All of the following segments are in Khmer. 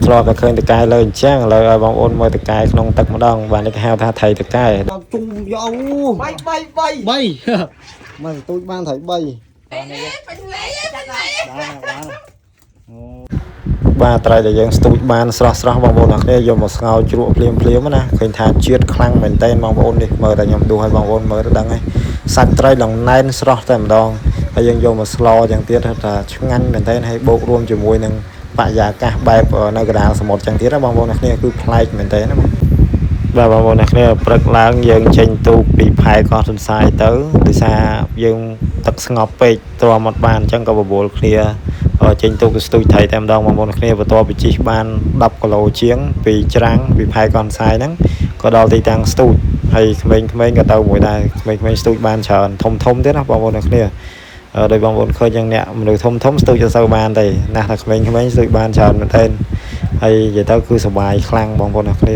ធ្លាប់តែឃើញតកែលើអញ្ចឹងឥឡូវឲ្យបងប្អូនមើលតកែក្នុងទឹកម្ដងបាទនេះគេហៅថាថៃតកែ ដល់ជុំយកអូ បីបីបី 3មកទូចបានត្រី3 បាញ់លេបាញ់លេ បានបាន បាទត្រីដែលយើងស្ទូចបានស្រស់ស្រស់បងប្អូនអរគ្នាយកមកស្ងោរជ្រក់ភ្លាមភ្លាមណាឃើញថាជាតិខ្លាំងមែនតើបងប្អូននេះមើលតែខ្ញុំដួសឲ្យបងប្អូនមើលទៅដឹងហើយសាច់ត្រីឡើងណែនស្រស់តែម្ដងហើយយើងយកមកស្លយ៉ាងទៀតថាឆ្ងាញ់មែនតើហើយបូករួមជាមួយនឹងបរិយាកាសបែបនៅកណ្ដាលសមុទ្រចឹងទៀតណាបងប្អូនអរគ្នាគឺប្លែកមែនតើណាបងបាទបងប្អូនអរគ្នាព្រឹកឡើងយើងចេញទូកពីផែកោះទន្សាយទៅដោយសារយើងទឹកស្ងប់ពេកទ្រាំអត់បានអញ្ចឹងក៏បបួលគ្នា ចេញទូកទៅស្ទូចត្រីតែម្ដងបងប្អូនគ្នាបន្ទាប់ពីជិះបាន10គីឡូជាងពីច្រាំងពីផែកនសាយហ្នឹងក៏ដល់ទីតាំងស្ទូចហើយក្មេងៗក៏ទៅមួយដែរក្មេងៗស្ទូចបានច្រើនធំធំទៀតណាបងប្អូនគ្នាដោយបងប្អូនឃើញយ៉ាងអ្នកមនុស្សធំធំស្ទូចទៅសូវបានទេណាស់តែក្មេងៗស្ទូចបានច្រើនមែនទែនហើយនិយាយទៅគឺសប្បាយខ្លាំងបងប្អូនគ្នា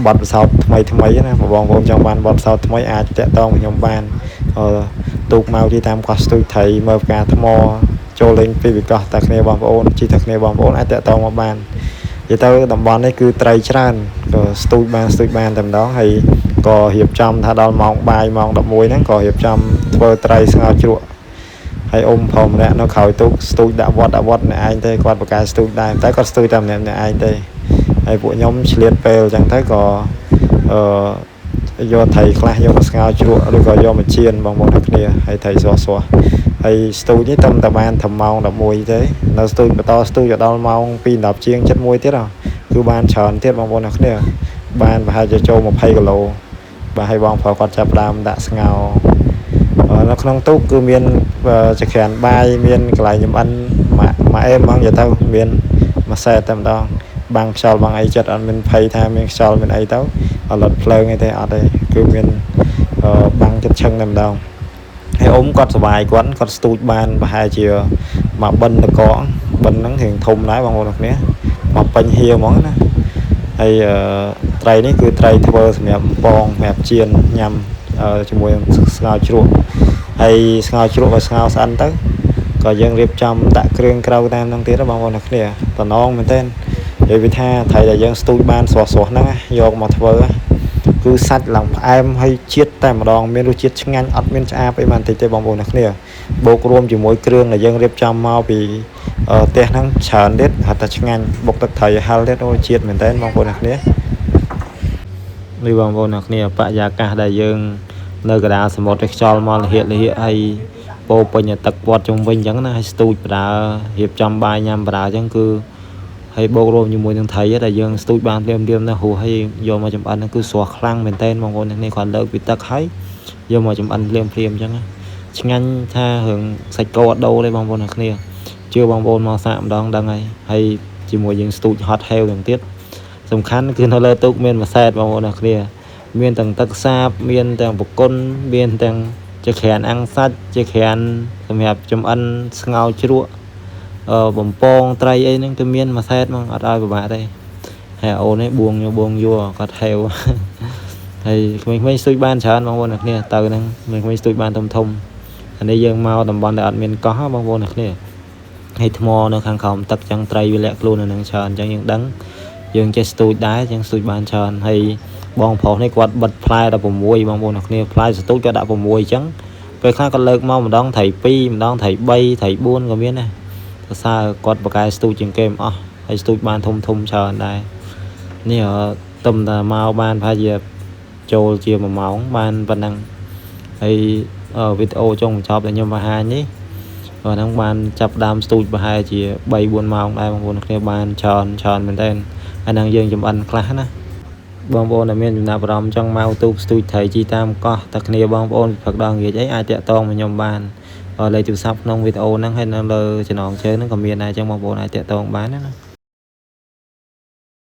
បទពិសោធន៍ថ្មីថ្មីណាបងប្អូនចង់បានបទពិសោធន៍ថ្មីអាចតាក់ទងខ្ញុំបានទូកមកទីតាមកោះស្ទូចត្រីមើលផ្កាថ្ម ចូលលេងពីវិកោះតាគ្នាបងប្អូនជីតាគ្នាបងប្អូនអាចតាក់ទងមកបាននិយាយទៅតំបន់នេះគឺត្រីច្រើនក៏ស្ទូចបានស្ទូចបានតែម្ដងហើយក៏រៀបចំថាដល់ម៉ោងបាយម៉ោង11ហ្នឹងក៏រៀបចំធ្វើត្រីស្ងោរជ្រក់ហើយអ៊ំផងម្នាក់នៅក្រោយទូកស្ទូចដាក់វត្តដាក់វត្តម្នាក់ឯងទេគាត់បកកែស្ទូចដែរតែគាត់ស្ទូចតែម្នាក់ម្នាក់ឯងទេហើយពួកខ្ញុំឆ្លៀតពេលអញ្ចឹងទៅក៏អឺយកត្រីខ្លះយកមកស្ងោរជ្រក់ឬក៏យកមកចៀនបងប្អូនទាំងគ្នាហើយត្រីស្រស់ស្រស់ ហើយស្ទូចនេះតំតែបានត្រឹមម៉ោង11ទេនៅស្ទូចបន្តស្ទូចដល់ម៉ោង2 10ជាង71ទៀតហ៎គឺបានច្រើនទៀតបងប្អូនអ្នកគ្នាបានប្រហែលជាចូល20គីឡូបាទហើយបងប្រុសគាត់ចាប់ផ្ដើមដាក់ស្ងោរនៅក្នុងទូកគឺមានចក្រានបាយមានកន្លែងចម្អិនមួយមួយអេមហ្មងនិយាយទៅមានមួយសែតតែម្ដងបាំងខ្យល់បាំងអីចិត្តអត់មានភ័យថាមានខ្យល់មានអីទៅអត់លត់ភ្លើងអីទេអត់ទេគឺមានបាំងចិត្តឈឹងតែម្ដង ហើយអ៊ំគាត់សប្បាយគាត់គាត់ស្ទូចបានប្រហែលជាមួយបិណ្ឌតកងបិណ្ឌហ្នឹងរៀងធំដែរបងប្អូនគ្នាមកពេញហៀហ្មងណាហើយត្រីនេះគឺត្រីធ្វើសម្រាប់បំពងសម្រាប់ចៀនញ៉ាំជាមួយនឹងស្ងោរជ្រក់ហើយស្ងោរជ្រក់ឲ្យស្ងោរស្អិនទៅក៏យើងរៀបចំដាក់គ្រឿងក្រៅតាមហ្នឹងទៀតបងប្អូនគ្នាតំណងមែនទែននិយាយពីថាត្រីដែលយើងស្ទូចបានស្រស់ៗហ្នឹងយកមកធ្វើ គឺសាច់ឡើងផ្អែមហើយជាតិតែម្ដងមានរសជាតិឆ្ងាញ់អត់មានឆ្អាបអីបានតិចទេបងប្អូនអ្នកគ្នាបូករួមជាមួយគ្រឿងដែលយើងរៀបចំមកពីផ្ទះហ្នឹងច្រើនទៀតហត់តែឆ្ងាញ់បុកទឹកត្រីឲ្យហឹរទៀតអូជាតិមែនតើបងប្អូនអ្នកគ្នានេះបងប្អូនអ្នកគ្នាបរិយាកាសដែលយើងនៅកណ្ដាលសមុទ្រឯខ្យល់មកលហៀកលហៀកហើយពោពេញទឹកវត្តជុំវិញអញ្ចឹងណាហើយស្ទូចបដើរៀបចំបាយញ៉ាំបដើអញ្ចឹងគឺ ហើយបូករួមជាមួយនឹងត្រីដែលយើងស្ទូចបានភ្លាមភ្លាមនៅហួសហើយយកមកចម្អិនហ្នឹងគឺស្រស់ខ្លាំងមែនទែនបងប្អូននេះគាត់លើកពីទឹកហើយយកមកចម្អិនភ្លាមភ្លាមអញ្ចឹងឆ្ងាញ់ថារឿងសាច់គោអត់ដូរទេបងប្អូនអ្នកគ្នាជឿបងប្អូនមកសាកម្ដងដឹងហើយហើយជាមួយយើងស្ទូចហត់ហេវទាំងទៀតសំខាន់គឺនៅលើទូកមានមួយសែតបងប្អូនអ្នកគ្នាមានទាំងទឹកសាបមានទាំងប្រគុណមានទាំងចក្រានអាំងសាច់ចក្រានសម្រាប់ចម្អិនស្ងោរជ្រក់ បំពងត្រីអីហ្នឹងគឺមានមួយសែតហ្មងអត់ឲ្យពិបាកទេហើយអូននេះបួងបួងយួរគាត់ហេវហើយក្មេងៗស្ទូចបានច្រើនបងប្អូនអ្នកគ្នាទៅហ្នឹងក្មេងៗស្ទូចបានធំធំអានេះយើងមកតំបន់ដែលអត់មានកោះបងប្អូនអ្នកគ្នាហើយថ្មនៅខាងក្រោមទឹកចឹងត្រីវាលាក់ខ្លួននៅហ្នឹងច្រើនអញ្ចឹងយើងដឹងយើងចេះស្ទូចដែរចឹងស្ទូចបានច្រើនហើយបងប្រុសនេះគាត់បិទផ្លែ16បងប្អូនអ្នកគ្នាផ្លែស្ទូចគាត់ដាក់6អញ្ចឹងពេលខ្លះគាត់លើកមកម្ដងត្រី2ម្ដងត្រី3ត្រី4ក៏មានដែរ សរសើរគាត់បកកែស្ទូចជាងគេមិនអស់ហើយស្ទូចបានធំធំច្រើនដែរនេះទំតែមកបានប្រហែលជាចូលជា1ម៉ោងបានប៉ុណ្ណឹងហើយវីដេអូចុងបញ្ចប់ដែលខ្ញុំបង្ហាញនេះគាត់ហ្នឹងបានចាប់ដើមស្ទូចប្រហែលជា3 4ម៉ោងដែរបងប្អូនគ្នាបានច្រើនច្រើនមែនទែនអាហ្នឹងយើងចំអិនខ្លះណាបងប្អូនដែលមានចំណាប់អារម្មណ៍ចង់មកទូកស្ទូចត្រីជីតាមកោះតែគ្នាបងប្អូនព្រឹកដល់ងាយអីអាចតាក់ទងមកខ្ញុំបានលេខទូរស័ព្ទក្នុងវីដេអូហ្នឹងហើយនៅលើចំណងជើងហ្នឹងក៏មានដែរអញ្ចឹងបងប្អូនអាចតាក់ទងបានណា